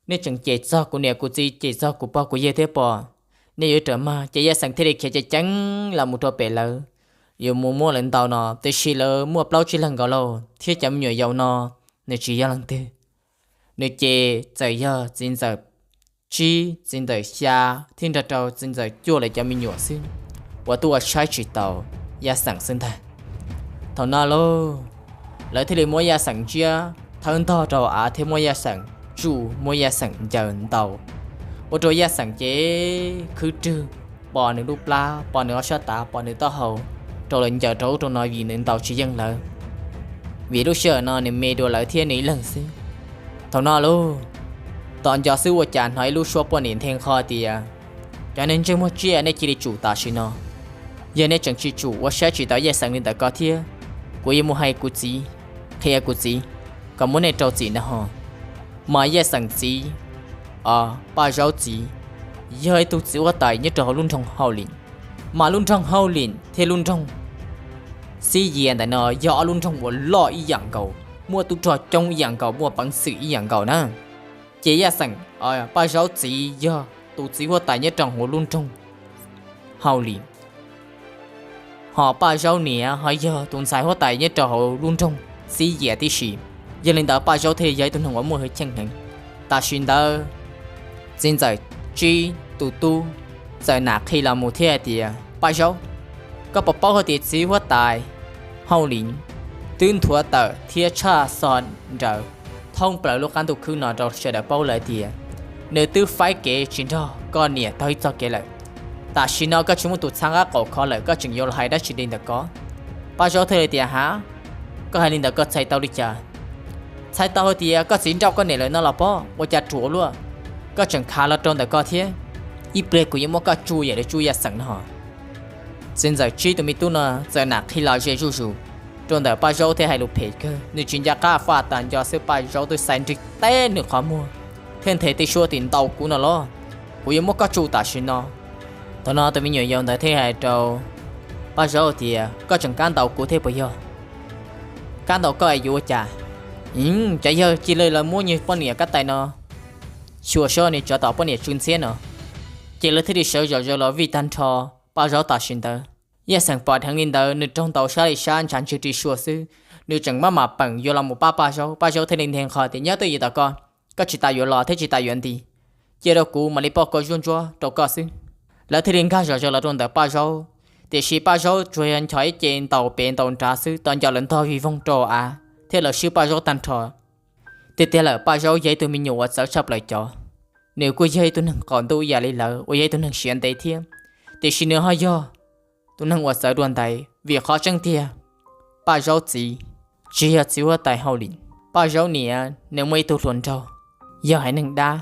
nej tseem cem txog kuv niam kuv txiv, cem txog kuv pog kuv yawg thiab pob? Nej yuav rawm mag. Ces Yaj Xeem thiaj li khiav ceev ceev los mus rau pem lawv, yuav mus muab lawv ntaus no, tiam sis lawv muaj plaub tsib leeg nkaus lauj, thiab cov me nyuam yaus no nws tsis yog leej twg. Nws ces txawm yog txiv ntxawm tsib, txiv ntxawm xya, thiab nrog rau txiv ntxawm cuaj lawv cov me nyuam xwb, uas tuaj ua saib tsis taus Yaj Xeem xwb ntag. Thaum no lauj, lawv thiaj li muab Yaj Xeem ntsiab thawb ntog rau av thiab muab Yaj Xeem tsuj, muab Yaj Xeem ncaws ntaus, ua rau Yaj Xeem ces khwb rwg, pos nws lub plab, pos nws ob sab tav, pos nws taub hau, rau lawv ncaws rau ub rau no vim nws ntaus tsis yeej lawv. Vim lub sij hawm no nws me dua lawv thiab nws ib leeg xwb. Thaum no lauj, tos nco xwb ua cas hnov ib lub suab poj niam nthe qho tias, cov neeg ntsej muag tsiaj, nej cia li tsum tam sim no. Yog nej tseem tsis tsum, ua saib tsis taus Yaj Xeem li ntawm ko thiab, kuv yuav mus hais kuv txiv, qhia kuv txiv. kom muab nej rau txim na ho. Mas Yaj Xeem txiv, Paj Zaub txiv, yog ib tug txiv huab tais nyob rau hauv lub nroog Hauj Lim. Mas lub nroog Hauj Lim thiab lub nroog Xib Yias ntawm no yog ob lub nroog uas loj ib yam nkaus, muaj tub rog coob ib yam nkaus, muaj peev xwm ib yam nkaus na. Ces Yaj Xeem, Paj Zaub txiv yog tus txiv huab tais nyob rau hauv lub nroog Hauj Lim, ho Paj Zaub niam ho yog tus ntxhais huab tais nyob rau hauv lub nroog Xib Yias tib si. Yog li ntawd Paj Zaub thiaj yog ib tug neeg uas muaj hwj chim heev. Tam sim ntawd txiv ntxawm Tsib tus tub txawm nam qhi los mus thiab hais tias, Paj Zaub, koj puas paub hais tias txiv huab tais Hauj Lim twb nthuav tawm thiab tshaj xov nrawm thoob plaws lub qab ntuj khwb no rau sawv daws paub lawm tias nws twb faib kev tsis nrog koj niam taug ib txoj kev lawm. Tam sim no koj tsis muaj tus txhab qab qaum khov lawm, koj tseem yuav los hais dab tsi li ntawm ko? Paj Zaub thiaj li tias, Ha, koj hais li ntawd koj txhais tau li cas? Txhais tau hais tias koj txiv nrauj koj niam lawm no los pob, ua cas ruam luaj, koj tseem khav los rau ntawm ko thiab. Ib pliag kuv yuav muab koj tsuj yam li tsuj Yaj Xeem no. Txiv ntxawm Tsib tus me tub no txawm nam qhi los ze zuj zus rau ntawm Paj Zaub thiab hais lus phem kawg, nws tsis nco qab faj tas nco xwb Paj Zaub twb xaiv nrig teb nws qhov muag thiab nthe tej suab tias, Ntaus kuv no los, kuv yuav muab koj tsuj tam sim no. Thaum no tus me nyuam yaus ntawd thiaj hais rau Paj Zaub tias, Koj tseem kam ntaus kuv thiab puas yog? Kam ntaus koj es yuav ua cas? Cov yawg cia li lawv muab nws poj niam kab tais no xyuas seb nws tsov tom poj niam tsw ntxhiab no. Ces lawv thiaj li sawv zom zaws los vij tag nrho Paj Zaub tam sim ntawd. Yaj Xeem pom dheev li ntawd nws raug ntaus sab li sab ntshav ntswg ri sua xwb, nws tseem maj mam peem yuav los mus pab Paj Zaub. Paj Zaub thiaj li nthe nqho tias, Nyob twj ywm tom ko, koj tsis tas yuav los thiab tsis tas yuav nti, cia rau kuv mam li poj koj zuab ntsuab rau koj xwb. Lawv thiaj li nkag zom zaws los rau ntawm Paj Zaub, tiam sis Paj Zaub tsuas yog nchos ib ce ntaus pem ntaus nrad xwb, tau nco lawv ntog vij voog rau av thiab lawv swb Paj Zaub tag nrho. Tiag tiag lawm Paj Zaub yog ib tug me nyuam uas txawv tshaj plaws cov, nws kuj yog ib tug neeg qaum ntuj ib yam li lawv uas yog ib tug neeg siav ntev thiab, tiam sis nws ho yog tus neeg uas txawv dua ntais, vim qhov tseeb tiag Paj Zaub txiv tsis yog txiv huab tais Hauj Lim. Paj Zaub niam nws muaj ib tug hluas nraug yog haiv neeg dab,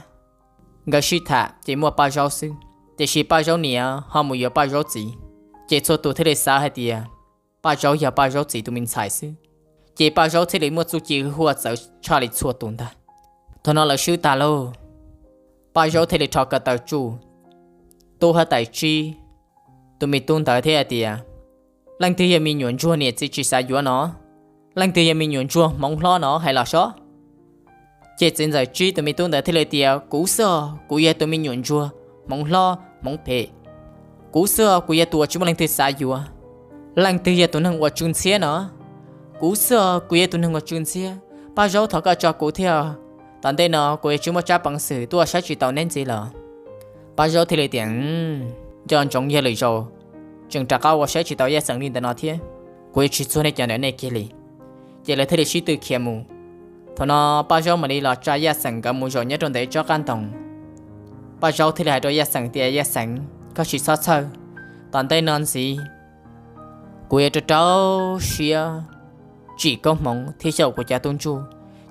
nkawd sib tham ces muaj Paj Zaub xwb, tiam sis Paj Zaub niam ho mus yuav Paj Zaub txiv, ces txhua tus thiaj li xav hais tias Paj Zaub yog Paj Zaub txiv tus me ntxhais xwb. Ces Paj Zaub thiaj li muaj txuj ci hwj huaj txawv tshaj li txhua tus ntag. Thaum no lawv swb tag lauj, Paj Zaub thiaj li rho ko taw tsuj tub huab tais Tsib tus me tub ntawd thiab hais tias, Leej twg yog me nyuam ntsuag niam txiv tsis xav yuav no? Leej twg yog me nyuam ntsuag hmoov hlob no hais los sob? Ces txiv ntxawm Tsib tus me tub ntawd thiaj li tias, Kuv xwb os, kuv yog tus me nyuam ntsuag hmoov hlob hmoov phem. Kuv xwb os, kuv yog tus uas tsis muaj leej twg xav yuav. Leej twg yog tus neeg uas tsw ntxhiab no? Kuv xwb os, kuv yog tus neeg uas tsw ntxhiab. Paj Zaub, thov koj tso kuv thiab, tom ntej no kuv yuav tsis muaj tsab peev xwm tuaj saib tsis taus neb ntxiv lawm. Paj Zaub thiaj li tias, Nco ntsoov yog lwm zaus tseem rov qab ua saib tsis taus Yaj Xeem li ntawm no thiab, kuv yuav tsis txuag nej cov ntawm nej kiag li. Ces lawv thiaj li sib tw khiav mus. Thaum no Paj Zaub mam li los tsa Yaj Xeem nkawd mus zaum nyob rau ntawm ib tsob qab ntoo. Paj Zaub thiaj li hais rau Yaj Xeem tias, Yaj Xeem, koj tsis txhob txhawj, tom ntej no ntxiv kuv yuav rau rau siab tsim koob hmoov thiab xyaum kuv cov tub ntsuj,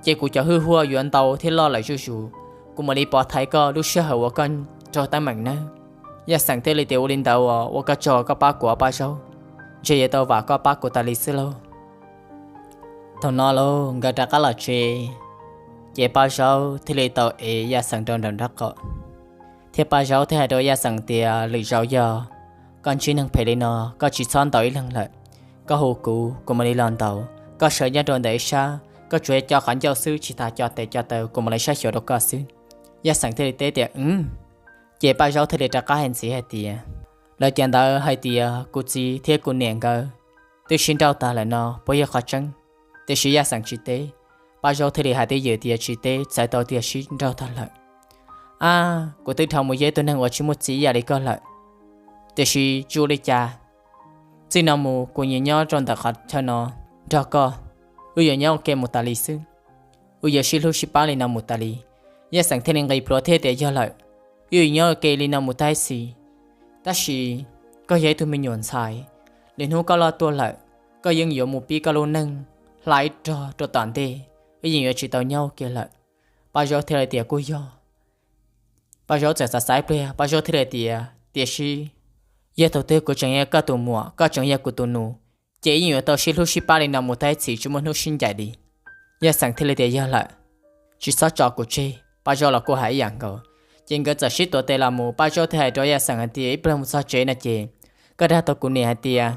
ces kuv cov hwj huaj yuav ntau thiab loj lawm zuj zus. Kuv mam li pov thaiv koj lub sij hawm uas koj raug teeb meem nawb. Yaj Xeem thiaj li tias, Ua li ntawd uas ua koj tsaug koj pab kuv, Paj Zaub, ntshe yuav tau vam koj pab kuv tas li xwb lauj. Thaum no lauj, nkawd rov qab los tsev, ces Paj Zaub thiaj li tau ev Yaj Xeem rau nram nraub qaum, thiab Paj Zaub thiaj hais rau Yaj Xeem tias, Lwm zaus yog koj ntsib neeg phem li no, koj tsis txhob ntaus ib leeg lawm, koj hu kuv, kuv mam li los ntaus. Koj sawv nyob rau ntawm ib sab, koj tsuas co qhov ncauj xwb, tsis tas co tes co taw, kuv mam li saib xyuas rau koj xwb. Yaj Xeem thiaj li teb tias, Wb. Ces Paj Zaub thiaj li rov qab hais ntxiv hais tias, Lawv cov ntawd hais tias kuv txiv thiab kuv niam nkawd twb sib nrauj tag lawm no, puas yog qhov tseeb? Tiam sis Yaj Xeem tsis teb. Paj Zaub thiaj li hais twj ywm tias, Tsis teb, txawv tau tias sib nrauj tag lawm. Ab, kuv twb dhau mus yog ib tug neeg uas tsis muaj txiv ib yam li koj lawm, tiam sis tsis ua li cas, txij no mus kuv yuav nyob rau ntawm qhov chaw no nrog koj, wb yuav nyob ua ke mus tas li xwb. Wb yuav sib hlub sib pab li no mus tas li. Yaj Xeem thiaj li nqis plhuav thiab tias, Yog lawm, wb yuav nyob ua ke li no mus tag ib txhis. Tab sis koj yog ib tug me nyuam ntxhais, lwm hnub koj loj tuaj lawm, koj yeej yuav mus pib koj lub neej hla ib rog rau tom ntej, wb yeej yuav tsis tau nyob ua ke lawm. Paj Zaub thiaj li tias, Kuj yog. Paj Zaub txawm xav xav ib pliag, Paj Zaub thiaj li tias, Tiam sis yog thaum twg kuv tseem yog koj tus muam, koj tseem yog kuv tus nus, ces wb yeej yuav tau sib hlub sib pab li no mus tag ib txhis tsis muaj hnub sib ncaim li. Yaj Xeem thiaj li tias, Yog lawm, tsis txhob tso kuv tseg. Paj Zaub los kuj hais ib yam nkaus. Ces nkawd txawm sib tuav tes los mus. Paj Zaub thiaj hais rau Yaj Xeem hais tias, Ib pliag mus txog tsev no ces koj dag tau kuv niam hais tias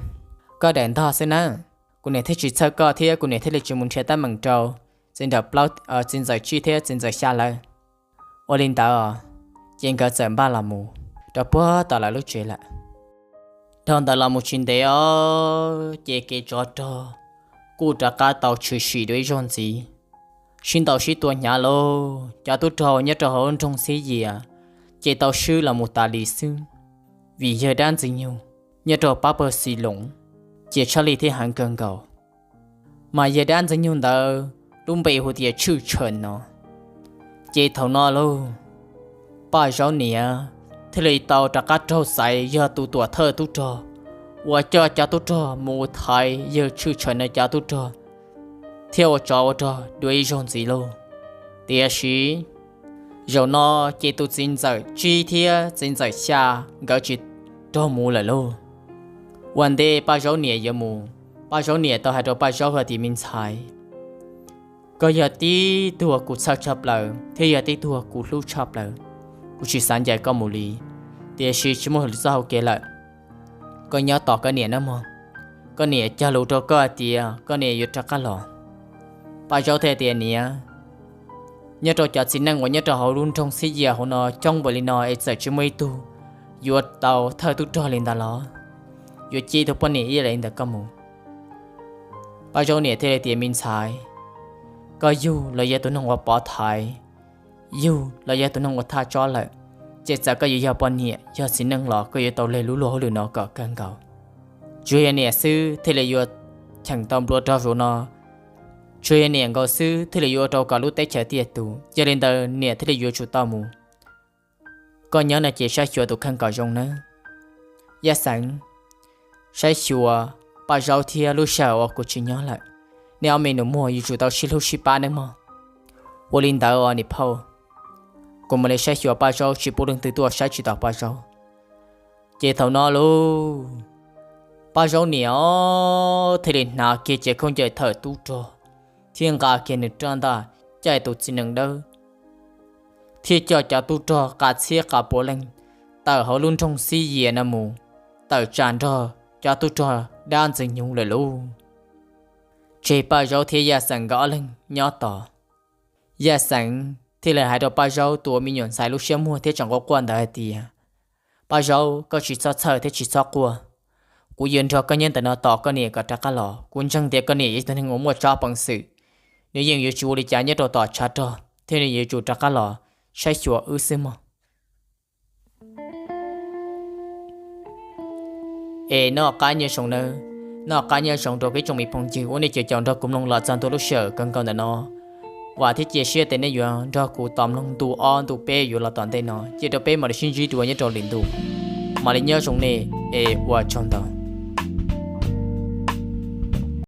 koj daim ntog xwb nawb, kuv niam thiaj tsis txhawj koj thiab kuv niam thiaj li tsis mus nrhiav teeb meem rau txiv ntxawm plaub, txiv ntxawm tsib thiab txiv ntxawm xya lawv. Ua li ntawd, ces nkawd txawm npaj los mus rau puag tom lawv lub tsev lawm. Dhau ntawd los mus tsis ntev os, ces kev tsov rog kuj rov qab tau tshwm sim dua ib zaug ntxiv. Sib ntaus sib tua hnyav lauj, cov tub rog nyob rau hauv nroog Xib Yias ces tau swb los mus tas li xwb, vim yawg dab Ntxwg Nyoog nyob rau pab pawg Xis Loos ces tshaj lij thiab heev kawg nkaus. Mas yawg dab Ntxwg Nyoog ntawd lub npe hu tias Tshwj Tshawm no. Ces thaum no lauj, Paj Zaub niam thiaj li tau rov qab raug xaiv yog tus tuam thawj tub rog uas coj cov tub rog mus thaiv yawg Tshwj Tshawm no cov tub rog thiab ua tsov ua rog dua ib zaug ntxiv lauj. Tiam sis zaum no ces tus txiv ntxawm tsib thiab txiv ntxawm xya nkawd tsis raug mus lawm lauj. Ua ntej Paj Zaub niam yuav mus, Paj Zaub niam tau hais rau Paj Zaub hais tias, Me ntxhais, koj yog tib tug kuv txhawj tshaj plaws thiab yog tib tug kuv hlub tshaj plaws. Kuv tsis xav ncaim koj mus li, tiam sis tsis muaj lwm txoj hau kev lawm. Koj nyob tos koj niam nawb mog, koj niam cog lus rau koj hais tias koj niam yuav rov qab los. Paj Zaub thiaj tias, Niam, nyob rau cov txiv neej uas nyob rau hauv lub nroog Xib Yias hauv no coob npaum li no es txawm tsis muaj ib tug yuav tau thawj tub rog li ntawd los? Yuav cia ib tug poj niam ib yam li ntawm koj mus? Paj Zaub niam thiaj li tias, Me ntxhais, koj yug los yog tus neeg uas pov thaiv, yug los yog tus neeg uas thaj tsob lawm, ces txawm koj yuav yog poj niam yog txiv neej los koj yuav tau leg lub luag hauj lwm no kom kawg nkaus. Tsuas yog niam xwb thiaj li yuav cheem tau nplua rog zaum no, tsuas yog niam nkaus xwb thiaj li yuav ua rau kom lub teb chaws tiaj tus. Yog li ntawd niam thiaj li yuav tsum tau mus. Koj nyob no ces saib xyuas tus kheej kom zoo nawb. Yaj Xeem, saib xyuas Paj Zaub thiab lub sij hawm uas kuv tsis nyob lawm, nej ob me nus muag yuav tsum tau sib hlub sib pab nawb mog. Ua li ntawd os niam phauj, kuv mam li saib xyuas Paj Zaub tsis pub leej twg tuaj saib tsis taus Paj Zaub. Ces thaum no lauj, Paj Zaub niam os thiaj li hnav kiag cev khaub ncaws thawj tub rog thiab nqa kiag nws rab ntaj caij tus txiv nees dawb thiab coj cov tub rog qas txhiab qas puav leej tawm hauv lub nroog Xib Yias no mus, tawm tsam nrog cov tub rog dab Ntxwg Nyoog lawm lauj. Tseg Paj Zaub thiab Yaj Xeem nkawd ob leeg nyob tos. Yaj Xeem thiaj li hais rau Paj Zaub tus uas me nyuam ntxhais lub siab muag thiab tseem quaj quaj ntawd hais tias, Paj Zaub, koj tsis txhob txhawj thiab tsis txhob quaj. Kuv yuav nrog koj nyob ntawm no tos koj niam kom rov qab los. Kuv ntseeg tias koj niam yog tus neeg uas muaj tsob peev xwm, nws yeej yuav tsis ua li cas nyob rau tom tshav rog thiab nws yuav tsum rov qab los saib xyuas wb xwb mog. Es noj qab nyob zoo nawb, noj qab nyob zoo rau peb tsoom me phooj ywg uas nej caum caum nrog kuv mloog los txog ntua lub sij hawm kawg nkaus ntawm no. Vam thiab cia siab tias nej yuav nrog kuv tos mloog ntu ob ntu peb yuav los tom ntej no, cia rau peb mam li sib ntsib dua nyob rau lwm ntu. Mam li nyob zoo nej es ua tsaug ntau.